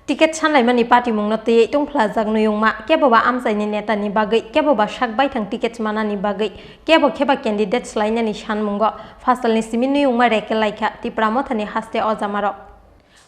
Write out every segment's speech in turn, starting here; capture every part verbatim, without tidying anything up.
Ticket sanlaimani patimungno twiwi tungphlajak nuyungma, keboba amchaini netani bagwi, keboba sak baithang ticket manani bagwi, kebo kheba candidate swlainani sanmungo phasalni simi nuyungma reke laikha Tipra Mothani haste ojamarok.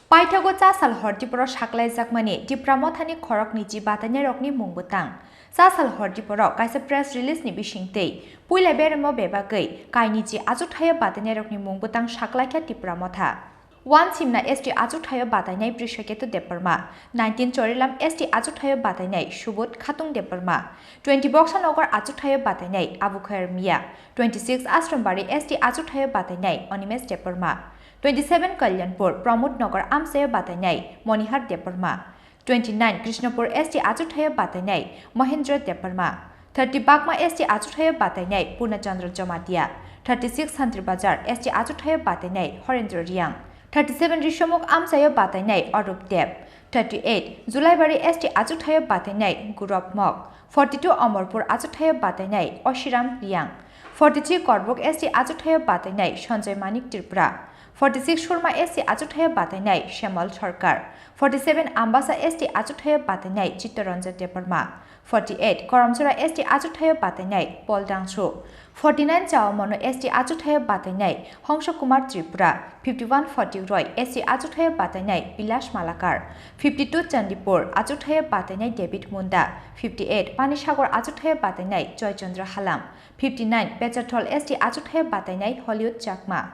Paithago chasal hor diporo saklaijakmani Tipra Mothani khoroknwi ji batainairokni mung bwtang. Chasal hor diporo kaisa press release ni bisingtwi puila beremo bebagwi kainwi ji achukthai batainairokni mung bwtang saklaikha Tipra Motha. One simna S T achukthai batainai Prishaketu Debbarma, nineteen Chorilam S T achukthai batainai Subodh Khatung Debbarma, twenty Boksanagar achukthai batainai Abu Khair Mia, twenty six Ashrambari S T achukthai batainai Animesh Debbarma, twenty seven Kalyanpur Pramod Nagar amchaio batainai Monihar Debbarma, twenty nine Krishnapur S T achukthai batainai Mohendra Debbarma, thirty Bagma S T achukthai batainai Purna Chandra Jamatia, thirty six Santri Bazar S T achukthai batainai Horendra Riang, thirty seven Rishamukh amchaio batainai Arup Deb, thirty eight Julaibari S T achukthai batainai Gurab Mok, forty two Amarpur achukthai batainai Oshiram Riang, forty three Korbuk S T achukthai batainai Sanjay Manik Tripura, forty six Surma S T achukthai batainai Shemal Sarkar, forty seven Ambasa S T achukthai batainai Chittaranjan Debbarma, forty eight Karamchara S T achukthai batainai Paul Dangsu, forty nine Chawamano S T achukthai batainai Hongsa Kumar Tripura, fifty one Fatih Roy S T achukthai batainai Bilash Malakar, fifty two Chandipur achukthai batainai David Munda, fifty eight Panisagar achukthai batainai Joy Chandra Halam, fifty nine Pechathol S T achukthai batainai Hollywood Chakma.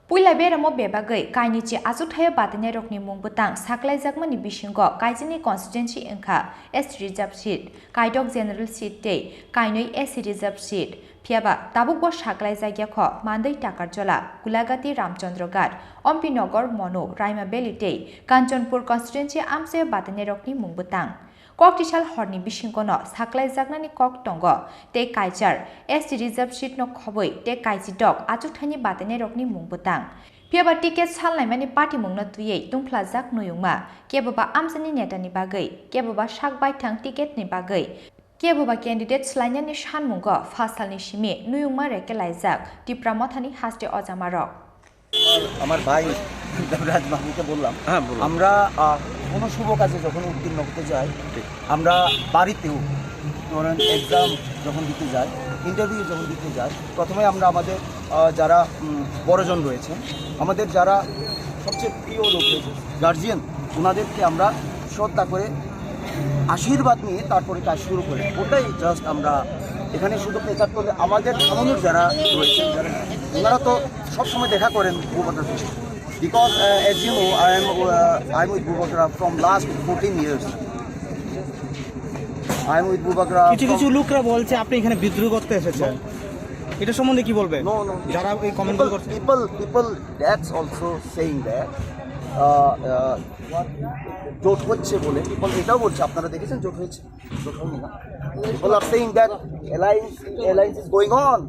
Puila beramo bebagwi kainwi ji achukthai batainairokni mung bwtang saklaijakmani bisingo kaisini constituency wngkha S T reserve seat, Kaidok general seat tei kainwi S C reserve seat. Phiyaba tabukbo saklaijakya kho Mandwi Takarjola, Gulagati Ramchandra Ghat, Ompi Nagar Monu, Raima Valley tei Kanchanpur constituency amchaio batainairokni mung bwtang. Koktisal horni bisingono saklaijaknani kok tongo tei kaichar S T reserve seat no khobwi tei kaichidok achukthaini batainairokni mung bwtang. Phiyaba ticket salnaimani patimungno twiwi tungphlajak nuyungma, keboba amchaini netani bagwi, keboba sak baithang ticket ni bagwi, keboba candidate swlainani sanmungo phasalni simi nuyungma reke laijak Tipra Mothani haste ojamarok. আমার ভাই দেবরাজ বাবুকে বললাম, হ্যাঁ, বলুন। আমরা আহ, কোনো শুভ কাজে যখন উত্তীর্ণ হতে যাই, আমরা বাড়িতেও, ধরেন, এক্সাম যখন দিতে যাই, ইন্টারভিউ যখন দিতে যাই, প্রথমে আমরা আমাদের আহ, যারা উম, বড়জন রয়েছেন, আমাদের যারা সবচেয়ে প্রিয় লোক রয়েছে, গার্জিয়ান, ওনাদেরকে আমরা শ্রদ্ধা করে আশীর্বাদ নিয়ে তারপরে কাজ শুরু করি। ওটাই জাস্ট আমরা এখানে শুধু প্রচার করলে আমাদের থানানোর যারা রয়েছেন, যারা, ওনারা তো সবসময় দেখা করেন ভূপেন্দ্র Singh. Because uh, as you know, I am uh, I am with Bubagra from last fourteen years. I am with Bubagra. কিছু কিছু লোকরা বলছে আপনি এখানে বিদ্রোহ করতে এসেছেন, এটা সম্বন্ধে কি বলবেন? No, no. যারা এই কমেন্টগুলো করছে। People, people, people, that's also saying that uh, uh, জোট হচ্ছে বলে পিপল এটাও বলছে, আপনারা দেখেছেন জোট হয়েছে? জোট হয়নি না? People are saying that alliance, alliance is going on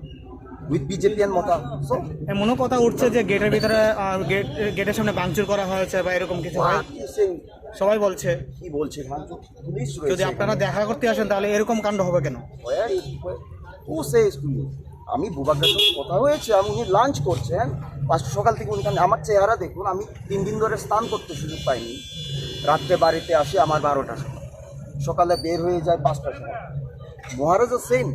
with B J P and Motha. So, এমনও কথা উঠছে যে গেটের ভিতরে আহ, গেট গেটের সামনে ভাঙচুর করা হয়েছে বা এরকম কিছু হয়। what you saying? সবাই বলছে। কি বলছে ভাঙচুর? পুলিশ যদি রয়েছে আপনারা এখানে। দেখা করতে আসেন তাহলে এরকম কাণ্ড হবে কেন? Where is, who says to you? আমি বুবাকার সাথে কথা হয়েছে, আমি উনি লাঞ্চ করছেন পাঁচটা সকাল থেকে উনি খান-, আমার চেহারা দেখুন, আমি তিন দিন ধরে স্নান করতে সুযোগ পাইনি। রাত্রে বাড়িতে আসি আমার বারোটার সময়, সকালে বের হয়ে যায় পাঁচটার সময়। মহারাজা সেম,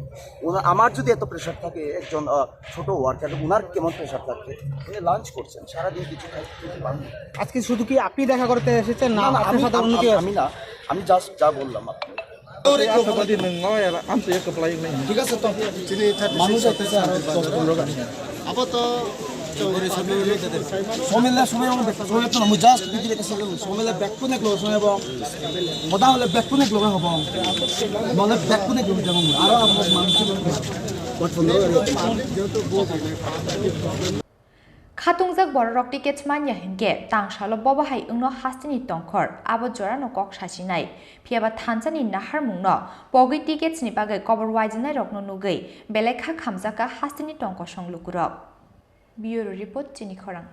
ওনা-, আমার যদি এত প্রেশার থাকে, একজন আহ, ছোট ওয়ার্কার, ওনার কেমন প্রেশার থাকে? উনি লাঞ্চ করছেন, সারাদিন কিছু খাই- খেতে পারেন না। আজকে শুধু কি আপনি দেখা করতে এসেছেন না না, না, আপনার আমি সাথে অন্য আমি- কেউ আছে? আমি না, আমি জাস্ট যা বললাম আপনাকে। ঠিক আছে তো, মানুষ আছে স্যার, দশ পনেরো জন। সমিলে সবাই, সবাই তো আমি জাস্ট বিক্রি করতে সমিলে ব্যাকুনে ক্লোজ হয় এবং কথা হলে ব্যাকুনে ক্লোজ হব, নলে ব্যাকুনে ক্লোজ যাব। আরো আমার মানুষ Khatungjak bororok ticket manya hinkhe tangsalo bobo hai wngno hasteni tongkhor, abo jorano kok sachinai. Phiyaba thansani naharmungno pogwi ticketsni bagwi kobor waijanairokno nugwi belai kha khamjakha hasteni tongkosong lukurok. Bureau Report, Chini Khorang.